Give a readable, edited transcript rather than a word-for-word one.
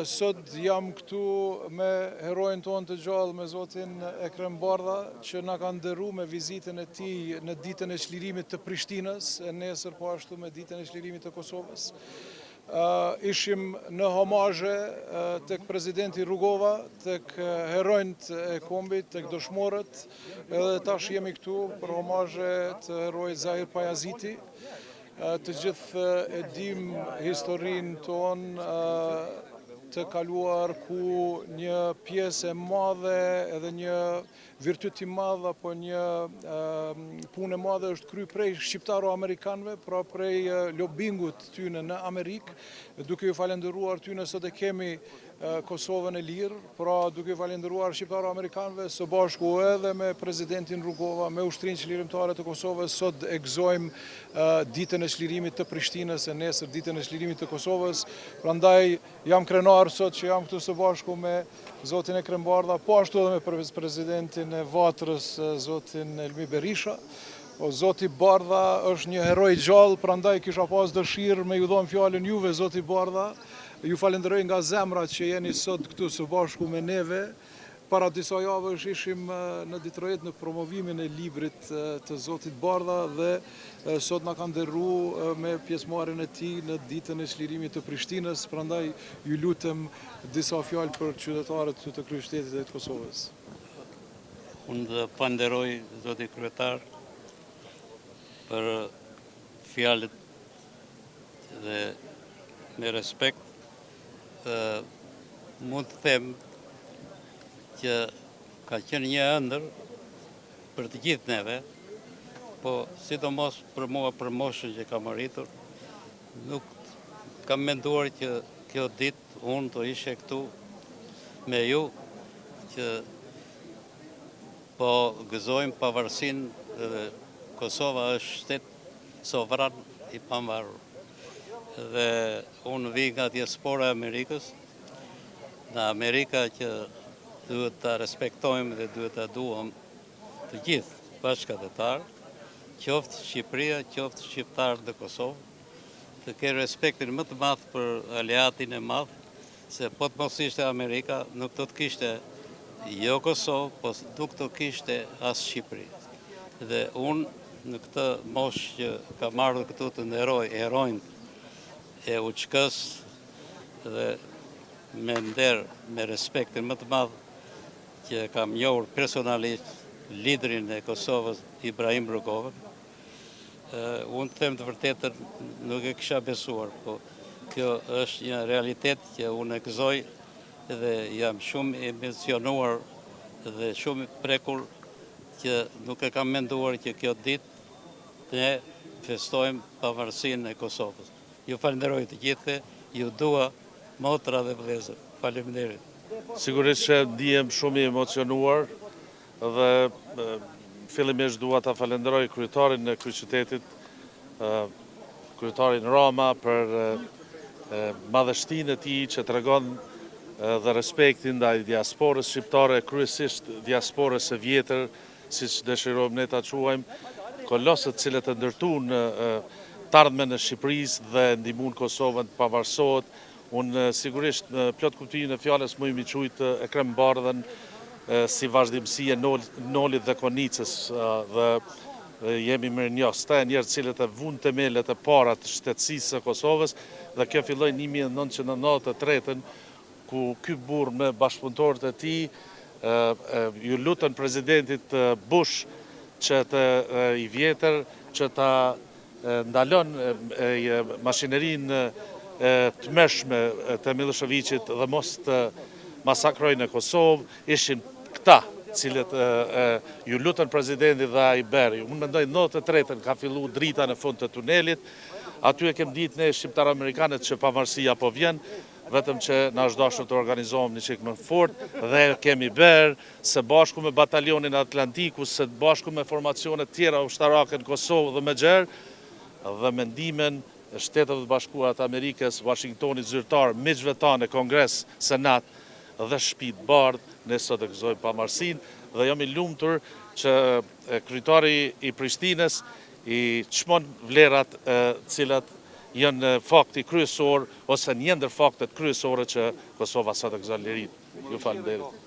Sot jam këtu me heroin tonë të gjallë, me zotin Ekrem Bardha, që na ka nderu me vizitën e tij në ditën e çlirimit të Prishtinës, e nesër po ashtu me ditën e çlirimit të Kosovës. Ishim në homazhe tek presidenti Rugova, tek heronjtë e kombit, tek dëshmorët, edhe tash jemi këtu për homazhe të heroit Zahir Pajaziti. Të gjithë e dimë historinë tonë të kaluar ku një pjesë e madhe edhe një virtyt i madh apo një punë e madhe është kry prej shqiptaro-amerikanëve, pra prej lobingut tyne në Amerikë, duke ju falenderuar tyne sot e kemi Kosovën e lirë, pra duke ju falenderuar shqiptaro-amerikanëve së bashku edhe me presidentin Rugova, me ushtrinë çlirimtare të Kosovës, sot e gëzojmë ditën e çlirimit të Prishtinës e nesër ditën e çlirimit të Kosovës. Prandaj jam krenar sot që jam këtu së bashku me zotin Ekrem Bardha, po ashtu edhe me presidentin e Vatrës, zotin Elmi Berisha. Po zoti Bardha është një hero i gjallë, prandaj kisha pas dëshirë me ju dhonë fjalën juve, zoti Bardha. Ju falenderoj nga zemra që jeni sot këtu së bashku me neve. Para disa javësh ishim në Detroit në promovimin e librit të zotit Bardha dhe sot na ka nderu me pjesëmarrjen e tij në ditën e çlirimit të Prishtinës, prandaj ju lutem disa fjalë për qytetarët këtu të kryeqytetit të Kosovës. Unë të falenderoj zoti kryetar për fjalët dhe me respekt mund të them që ka qenë një ëndërr për të gjithë neve, po sidomos për mua për moshën që kam arritur, nuk kam menduar që kjo ditë unë të ishe këtu me ju që po gëzojmë pavarësinë dhe Kosova është shtet sovran i pavarur. Dhe unë vi nga diaspora e Amerikës, në Amerika që duhet ta respektojmë dhe duhet ta duam të gjithë bashkatdhetarë, qoftë Shqipëria, qoftë shqiptarët në Kosovë, të kenë respektin më të madh për aleatin e madh, se po të mos ishte Amerika, nuk do të kishte jo Kosovë, po nuk do kishte as Shqipëri. Dhe unë në këtë moshë që kam ardhur këtu të nderoj heronjtë e UÇK-së dhe me nder, me respektin më të madh që kam njohur personalisht liderin e Kosovës, Ibrahim Rugovën, Unë të them të vërtetën, nuk e kisha besuar, po kjo është një realitet që unë e gëzoj dhe jam shumë i emocionuar dhe shumë i prekur që nuk e kam menduar që kjo ditë ne festojmë pavarësinë e Kosovës. Ju falënderoj të gjithëve, ju dua motra dhe vëllezër. Faleminderit. Sigurisht që ndihem shumë i emocionuar Dhe fillimisht dua ta falënderoj kryetarin e kryeqytetit, kryetarin Rama për madhështinë e tij që tregon dhe respektin ndaj diasporës shqiptare, kryesisht diasporës së vjetër, siç dëshirojmë ne ta quajmë, kolosët të cilët e ndërtuan të ardhmen e Shqipërisë dhe ndihmuan Kosovën të pavarësohet Unë sigurisht në plot kuptimin e fjalës muj me qujt Ekrem Bardhën si vazhdimësi e Nolit dhe Konicës dhe jemi mirënjohës. Këta janë njerëz të cilët e vunë themelet e para të shtetësisë së Kosovës dhe kjo filloi 1993-ën ku ky burrë me bashkëpunëtorët e tij ju lutën presidentit Bush që të i vjetër që ta ndalon mashinerinë e tmerrshme të Millosheviqit dhe mos të masakrojë në Kosovë, ishin këta cilët ju lutën presidentit dhe ai bëri. Unë mendoj 93-ën ka fillu drita në fund të tunelit, aty e kem ditë ne shqiptar-amerikanët që pavarësia po vjen, vetëm që na është dashur të organizohem një çikë më fort dhe kemi bërë së bashku me batalionin Atlantiku, së bashku me formacionet tjera ushtarake në Kosovë dhe më gjerë, dhe me ndihmën e Shteteve të Bashkuara të Amerikës, Washingtonit zyrtar, miqve tanë në Kongres, Senat dhe Shtëpi të Bardhë, ne sot e gëzojmë pavarësinë dhe jam i lumtur që kryetari i Prishtinës i çmon vlerat të cilat Janë fakti kryesor ose një ndër faktet kryesore që Kosova sot e gëzon lirinë. Ju faleminderit.